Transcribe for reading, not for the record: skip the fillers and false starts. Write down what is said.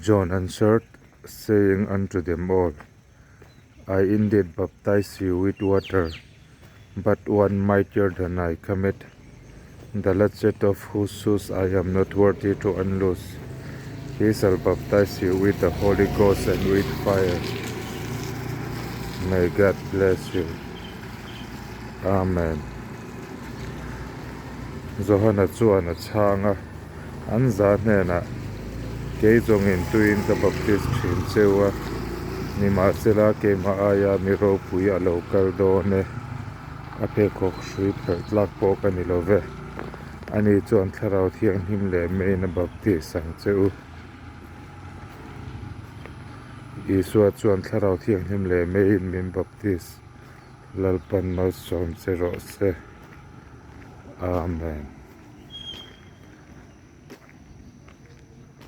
John answered, saying unto them all, I indeed baptize you with water, but one mightier than I cometh, the latchet of whose shoes I am not worthy to unloose. He shall baptize you with the Holy Ghost and with fire. May God bless you. Amen. Johana chuan a chhang a, an za hnenah, Kei zawngin tuiin ka baptis thin cheu a, nimahsela keimah aia mi ropui a lo kal dawn e, a pheikhawk hrui phelh tlak pawh ka ni lo ve. Ani chuan Thlarau Thianghlim leh meiin a baptis ang che u. Isua chuan Thlarau Thianghlim leh meiin min baptis. Lalpan malsawm che rawh se. Amen.